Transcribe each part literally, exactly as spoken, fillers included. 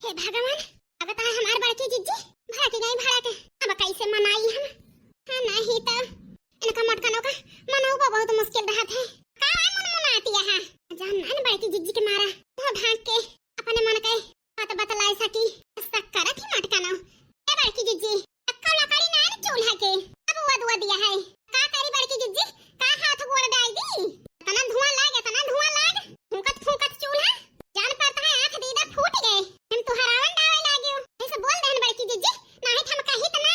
हे भगवान, अब तो हमार बड़की जिज्जी भड़क गई भड़क। अब कैसे मनाई हम? हाँ, नहीं तो इनका मटकनों का मनउबो बहुत मुश्किल रहत है। का है मुनमुनाती है? जान ना बड़की जिज्जी के मारा, तो भाग के अपने मन के बात बतलाए सकी। शक करत ही मटकनो। ए बड़की जिज्जी, अक्का लकड़ी ना है चूल्हा के, अब वो दुआ दिया है। का करी बड़की जिज्जी, का हाथ गोड़ डाल दी? इतना धुआं लाग, इतना धुआं लाग, फूंकत फूंकत चूल्हा, जान पड़ता है आंख दीदा फूट गए। हम तुहरावन डावे लागियो, ऐसे बोल देहन बड़की जिज्जी, नाही त हम कहित ना।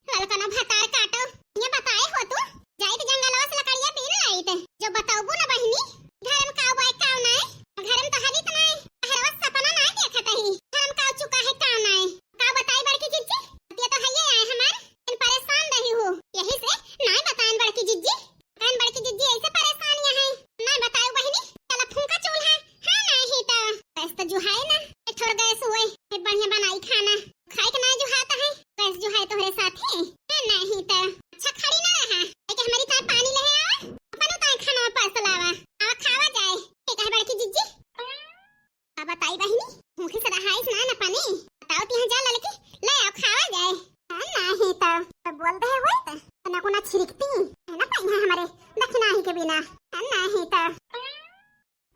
ललकनो भतार काटो, ये बताए हो तू, जाइत जंगलवा से लकड़िया बीन लाइत, जो बताऊबू ना बहिनी, घर में काऊ बाई काऊ नाय, घर में तो हरित नाय, हरवा सपना नाय देखत ही, घर में काऊ चुका है काऊ नाय, का बताई बड़की जिज्जी, ये तो हइये आए हमार, इन परेशान रही हो, यही से नाय बताएन बड़की जिज्जी। कहन बड़की जिज्जी ऐसे परेशान यहाँ है, नाय बताऊ बहिनी, चला फूंका चूल्हा, हाँ नाही तो गैस तो जुहाए ना, एक ठोर गैस हुए, फिर बढ़िया बनाई खाना, खाए के नाय जुहाता है, गैस जुहाए तोहरे साथे, हाँ नाही तो। अच्छा खड़ी ना रहा, एक हमारी ताय पानी ले आवा, अपन ताय खाना परस लावा, आवा खावा जाए, ठीक है बड़की जिज्जी। का बताई बहिनी, भूखे से रहाइस ना न पानी। बताओ तिहाँ जा ललकी, ले आओ खावा जाए। हाँ, नाही तो, तो बोल दे होई तो, ना को ना छिड़कती, है ना पाई है हमारे दखिनाही के बिना। हाँ, नाही तो।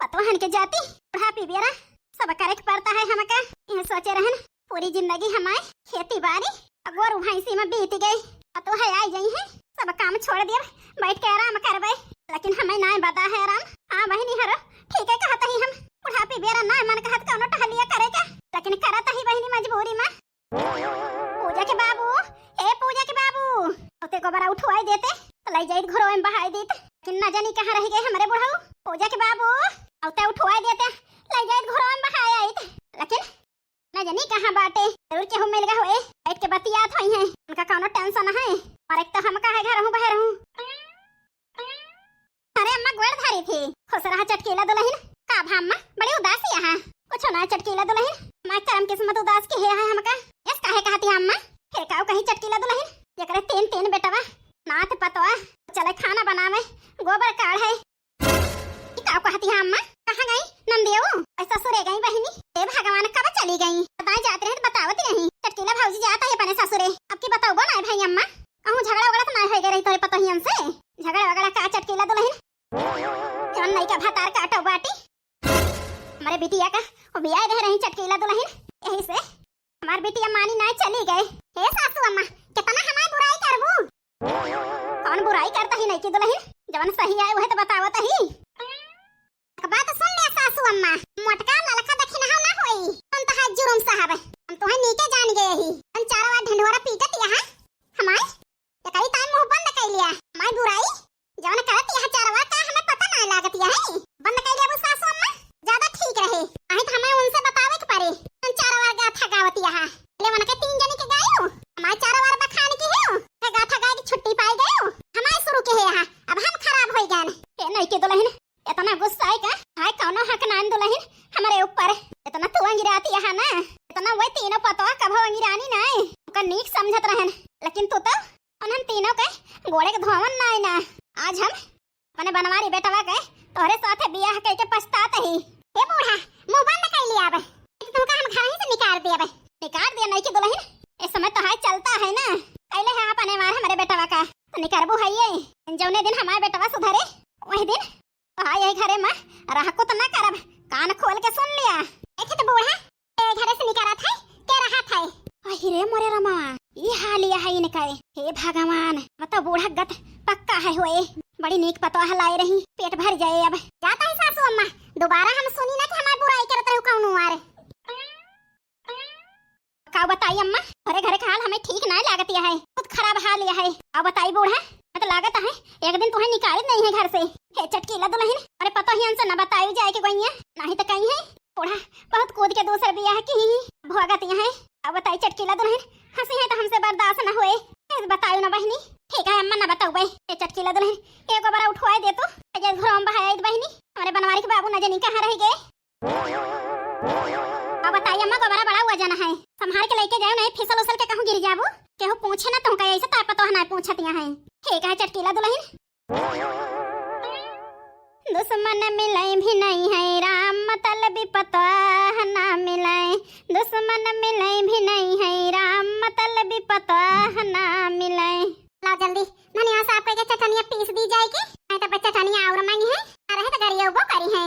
पतोहन के जाति, बुढ़ापी बेरा, सब करे के पड़ता है हमका। ये सोचे रहन, पूरी जिंदगी हमारी खेती बाड़ी, गोरू भैंसी में बीत गई। पतोह आई गई है, सब काम छोड़ दिए, बैठ के आराम करबे। लेकिन हमें ना बता है आराम। हाँ बहिनी हरो, ठीक है कहत ही हम। बुढ़ापी बेरा ना मन कहत कौनो टहलिया करे के, लेकिन करत ही बहिनी मजबूरी में। पूजा के बाबू, ए पूजा के बाबू, औते गोबरा उठवाई देते, तो ले जाइत घरों में बहाई देत। लेकिन ना जानी कहाँ रह गए हमारे बुढ़ऊ। पूजा के बाबू, औते उठवाई देते, ले जाइत घरों में बहाई आइत। लेकिन ना जानी कहाँ बाटे, जरूर केहू मिल गए होए, बैठ के बतियात होई हैं, उनका कौनो tension है। और एक तो हम का है घर हूँ बाहर हूँ। अरे अम्मा गोड़ धारी थी, खुश रहा चटकीला दुलहिन। का भा अम्मा, बड़ी उदासी यहाँ? कुछ ना चटकीला दुलहिन, हमार करम किस्मत उदास के है, है हमका। यस काहे कहती है अम्मा? फिर काऊ कहीं चटकीला दुलहिन, जेकरे तीन तीन बेटवा, नात पतवा, चले खाना बनावे, गोबर काढ़े, ई का कहती है अम्मा? कहाँ गई नंदियो? ऐ ससुरे गई बहिनी। ए भगवान, कब चली गई? बताए जात रहे तो बतावत नहीं। चटकीला भौजी जात है अपने ससुरे। अब की बताऊबो ना भाई अम्मा। कहूँ झगड़ा वगड़ा तो ना हो गए रही तोरे पतोहियन से? झगड़ा वगड़ा का चटकीला दुलहिन? जौन नहीं का भतार काटो बाटी। हमारे बिटिया का वो बियाह दे रही चटकीला दुलहिन। यही से हमार बिटिया मानी ना चली गए। हे सासू अम्मा, कितना हमार बुराई करबू? कौन बुराई करता ही नहीं की दुलहिन? जवन सही आए वह तो बतावत ही। एक बात सुन ले सासू अम्मा, मोटका ललका दखिनहा ना होई। हम तो हाथ जुरुम साहब, हम तो है नीके जान गए ही। हम चारों ओर ढिंढोरा पीटत यहाँ। हमार एकरी ताई मुंह बंद कइ लिया। माई बुराई, जवन करत यह चरवा का हमें पता ना लागत यह है। बंद कइ लिया वो सासू अम्मा, ज्यादा ठीक रहे। नहीं तो हमें उनसे बतावे के पड़े। हम चरवा गाथा गावत यह। ले मन के तीन जने के गायो, हमारे चरवा बखान की है। है गाथा गाय की छुट्टी पाई गयो। हमारे शुरू के है यहाँ, अब हम खराब होई गए। ए नहीं के दुलहिन, इतना गुस्सा है का? हाय कौनो हक नान दुलहिन हमारे ऊपर। इतना तू अंगिराती यहाँ ना, इतना वही तीनों पतवा कभो अंगिरानी ना है। उनका नीक समझत रहन, लेकिन तू तो उन्हन तीनों के गोड़े के धोवन ना है ना। आज हम अपने बनवारी बेटवा के तोहरे साथे बियाह कइके पछतात ही। हे बूढ़ा, मुंह बंद कर लिया अब। ये तो तुमका हम घर ही से निकाल दिया अब। निकाल दिया नहीं की दुलहिन, इस समय तो हाय चलता है ना। कैले है अपने मार हमारे बेटवा का, तो निकरबू है ये। जौने दिन हमारे बेटवा सुधरे, वही दिन तो हाय यही घरे में रह कुत ना करब। कान खोल के सुन लिया। देखे तो बूढ़ा, ए घरे से निकरत है, के रहत है? अहि रे मोरे रमा, ई हालिया है इनका। हे भगवान, अब तो बूढ़ा गत पक्का है होए। बड़ी नीक पतोह लाए रही, पेट भर जाए अब। जाता है सासू अम्मा, दोबारा हम सुनी ना कि हमार बुराई करत रहू कौनो आर। का बताई अम्मा, घरे घरे का हाल हमें ठीक ना लागत है, बहुत खराब हाल है। अब बताई बूढ़ा, मैं तो लागत है एक दिन तुम्हें निकालित नहीं है घर से। हे चटकीला दुलहिन, अरे पतोहियन से न बताई जाए के गोइया, नहीं तो कहीं है बूढ़ा बहुत कूद के दूसर बियाह की ही भोगत यहाँ। अब बताई चटकीला दुलहिन, हंसी है तो हमसे बर्दाश्त न होए। ए, बतायो ना बहिनी। ठीक है अम्मा, ना बताऊ बे। ए चटकीला दुलहिन, एक बार उठवाए दे तू। अजय घर हम बहाया बहिनी, हमारे बनवारी के बाबू न जानी कहाँ रह गए। अब बताई अम्मा, गोबरा बड़ा वजन है, संभाल के लेके जाओ, नहीं फिसल उसल के कहूँ गिर जाबू। केहू पूछे ना तुमका, ऐसे ताय पतोह ना पूछतिया है। ठीक है चटकीला दुलहिन। दुश्मन मिलै भी नहीं है राम, मतलबी पतवाह ना मिलै। दुश्मन मिलै भी नहीं है राम, मतलबी पतवाह ना मिलै। लाओ जल्दी, धनिया साफ करके चटनिया पीस दी जाए के, नहीं तो चटनिया और मांगी है, ना रहे तो गरियउबो करी है।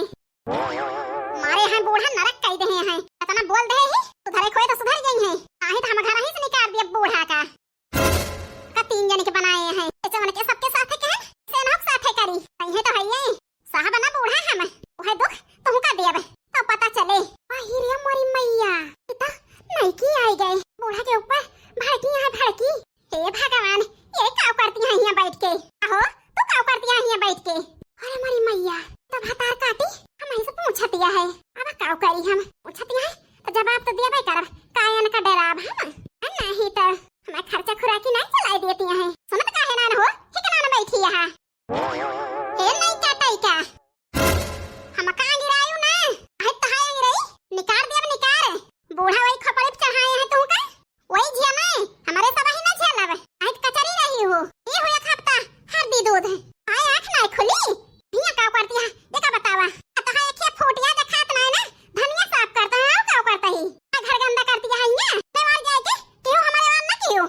मारे हैं बूढ़ा नरक कई देहे हैं, इतना बोल दे ही, सुधरे खोए तो सुधर गई है, नाही तो हम घर ही से निकाल दिए बूढ़ा का। का तीन जने के बनाए हैं, ऐसे मन के सबके साथे कहे, से ना साथे करी, सही है तो है ये, साहब ना बूढ़ा हम, वह दुख तुमका देब, तो पता चले। आही रे मोरी मैया, ई त नइकी आई गए, बूढ़ा के ऊपर भड़की है भड़की। हे भगवान, ये काव करती है यहाँ बैठ के? आहो, तू काव करती है यहाँ बैठ के? अरे मोरी मैया, तो भतार काटी, हम ऐसे पूछतिया है, अब काव करी हम? पूछतिया है, तो जवाब तो देबे करब, कायन का डराब हम? आ, नहीं तो हमार खर्चा खुराकी नहीं चलाई देती है, सुनत काहे ना हो, ठीक ना बैठी है। हे लइका टइका, हमका गिरायु ना, अहित तहाय गिराई, निकार देब निकार। बूढ़ा वही खपड़ी पे चढ़ाए हैं तू का? वही झिया ना, हमरे सब ही ना झेलब। अहित कचरी रही हो, ये हो एक हफ्ता हरदी दूध। आय आँख ना खुली, हिया का करती है, देखा बतावा। आ तहाय एक फुटिया देखात ना है ना, धनिया साफ करता है, और का करता ही? आ घर गंदा करती है हिया, मैं मार जाए के, क्यों हमारे वार ना क्यों?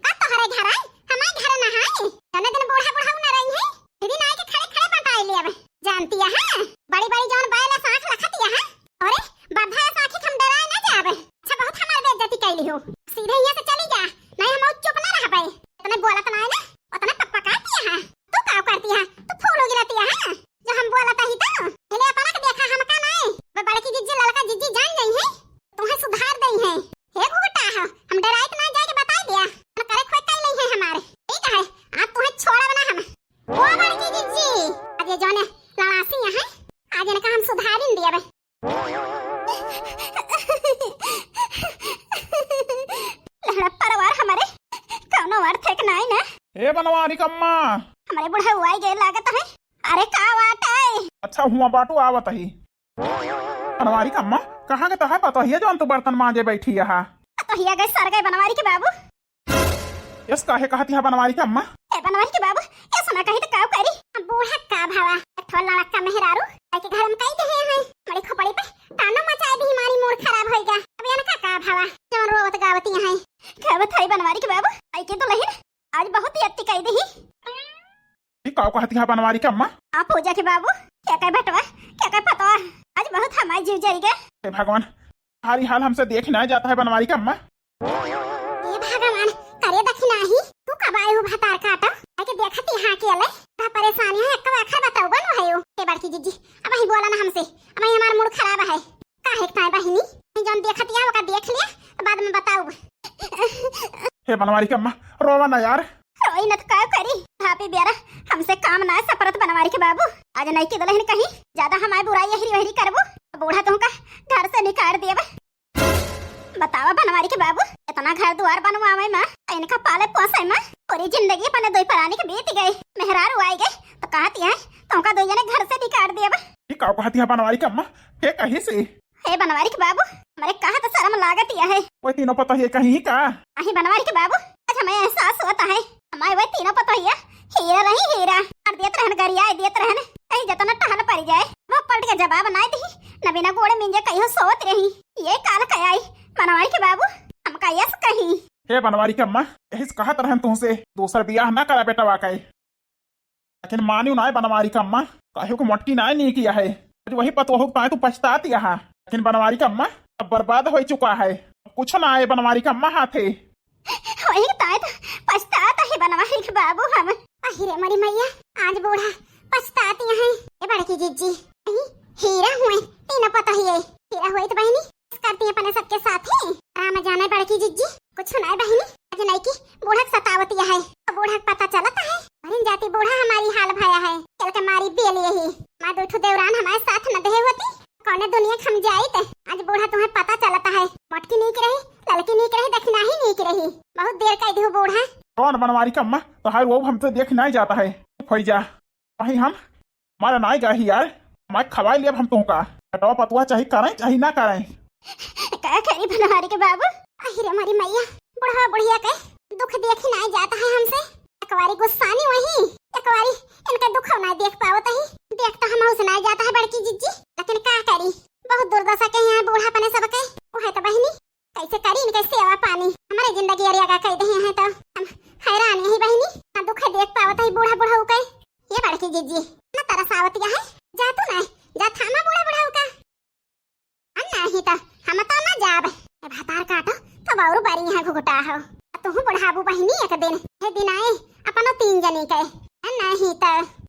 का तोहरे घर आई? हमारे घर ना आई। जने दिन बूढ़ा बुढ़ाऊ न रही है, दीदी नाई के खड़े खड़े बताई ले अब। जानती है, हाँ? बड़ी बड़ी जौन बैल साँख लखती है, हाँ? अरे, बद्धा साँखी हम डराए ना जाब। अच्छा, बहुत हमार बेइज्जती कैली हो। सीधे यहाँ से चली जा, नहीं हम चुप ना रहबे। इतने बोलत ना है ना, उतने पप्पा का दिया है। तू का करती है? तू फूल हो गिरती है, हाँ? जो हम बोलत ही तो। पहले अपना के देखा, हमका नहीं। वो बड़की जिज्जी, लड़का जिज्जी जान गई है। तुम्हें सुधार दई है। हे घुघुटा हो, हम डराइत ना जाए के बताई दिया। हम करे खोए कई नहीं है हमारे। ठीक है, आज तुम्हें छोड़ब ना हम। ओ बड़की जिज्जी, आज ये जौने लड़ासी यहाँ, आज इनका हम सुधारिन दिया बे। लहड़ा परवार हमारे, कौनो अर्थ एक नाई ना। ए बनवारी कम्मा। हमारे बुढ़ऊ आई गए लागत है। अरे का बात है? अच्छा हुआ बाटू आवत ही। बनवारी कम्मा, कहाँ के तहार पतोहिया जौन तू बर्तन मांजे बैठी यहाँ? पतोहिया गए सर गए बनवारी के बाबू। यस काहे कहती है बनवारी कम्मा? ए बनवारी के बाबू, यस ना कही तो काव करी? अब बूढ़ा का भावा, एक ठो लड़का मेहरारू, आई के घर में कई देहे हैं, बड़ी खोपड़ी पे तानो मचाए दी, मारी मूड खराब होइगा। अब यान का का भावा, जौन रोवत गावती हैं। का बताई बनवारी के बाबू, आई के दुल्हन आज बहुत ही अति कई दी। ई काव कहती है बनवारी के अम्मा? आप पूजा के बाबू, क्या कहे बेटवा, क्या कहे पतवा, आज बहुत हमार जीव जरी गए। हे भगवान, भारी हाल हमसे देख ना जाता है बनवारी के अम्मा। हे भगवान, करे दखिना ही, तू कब आए हो भतार काटा? आके देखती हाँ के ले, का परेशानी है, एक आखर बताओ बन भयो। हे बड़की जिज्जी, अब ही बोला ना हमसे, अब ही हमार मूड खराब है। काहे के ताई बहिनी, जौन देखत या ओका देख लिया, तो बाद में बताऊ। हे बनवारी के अम्मा, रोवा ना यार। रोई न तो का करी, भाभी बेरा हमसे काम ना सपरत बनवारी के बाबू। आज नई की दुल्हन कहीं ज्यादा हमारी बुराई यहरी वहरी करबू, बूढ़ा तुमका घर से निकाल देब। बतावा बनवारी के बाबू, इतना घर दुआर बनवावे में, इनका पाले पोसे में पूरी जिंदगी अपने दो परानी के बीत गई। मेहरारू आई गए तो कहती है, तुमका दो जने घर से निकाल देब। ये का कहती है बनवारी के अम्मा? के कही से? हे बनवारी के बाबू, हमरे कहा तो शर्म लागत या है। वो तीनों पतोहिए कहीं का? अही बनवारी के बाबू, आज हमें एहसास होता है, हमारे वो तीनों पतोहिया हीरा रही हीरा, और देत रहन गरियाए देत रहन, कहीं जतना टहल पड़ जाए, वो पलट के जवाब ना दी, न बिना गोड़े मिंजे कहीं सोत रही, ये काल कयाई बनवारी के बाबू, हमका यस कहीं। हे बनवारी के अम्मा, यही से कहत रहन तुमसे, दूसर बियाह ना करा बेटवा के। लेकिन मानियो नाय बनवारी के अम्मा, काहे को मोटकी नाय नीक या है। आज वही पतोहू ताय तू पछतात या है। लेकिन बनवारी के अम्मा, अब बर्बाद हो चुका है, अब कुछ ना आए बनवारी के अम्मा हाथे। वही ताय तो पछतात ही बनवारी के बाबू हम। अहि रे मरी मैया, आज बूढ़ा पछतात या है। ए बड़की जिज्जी, अही हीरा हुए, तीनों पतोहिए हीरा हुए तो बहिनी, करती अपने सबके साथ ही। राम जाने बड़की जिज्जी, कुछ नाय बहिनी, आज नई की बूढ़ा के सतावत या है। तो बूढ़ा के पता चलत है, मरिन जाती बूढ़ा हमारी हाल भया है। चल के मारी बेल यही, माँ दो ठो देवरान हमारे साथ न देहे होती, कौने दुनिया के हम जाइत। आज बूढ़ा तुम्हें पता चलत है, मोटकी नीक रही, ललकी नीक रही, दखिना ही नीक रही। बहुत देर कह दिहु बूढ़ा। कौन बनवारी के अम्मा, तोहार वो हमसे देख नाय जाता है। फैजा, वही हम मारा नाय गाही यार, मार खवाई लियब हम तुमका। बेटवा पतुआ चाही करें, चाही ना करें। का करी बनवारी के बाबू? अहि रे मरी मैया, बुढ़वा बुढ़िया के दुख देखी नाय जाता है हमसे। अकवारी गुस्सानी वही, एक बारी इनके दुखो ना देख पावत ही। देख तो हम उसे ना जाता है बड़की जिज्जी, लेकिन का करी, बहुत दुर्दशा के हैं बूढ़ा पने सबके। वो है तो बहिनी, कैसे करी इनके सेवा पानी? हमारे जिंदगी अरिया का कह दे हैं तो हम हैरान यही बहिनी, ना दुख देख पावत ही बूढ़ा बुढ़ऊ के। ये बड़की जिज्जी, ना तरस आवत है, जा तू ना, जा थामा बूढ़ा बुढ़ऊ का। आ नाही त हम तो ना जाब। ए भातार काटो, तब और बारी यहाँ घुघुटा हो। आ तुहू बुढ़ाबू बहिनी एक दिन, हे दिन आए, अपनो तीन जनी के। आ नाही त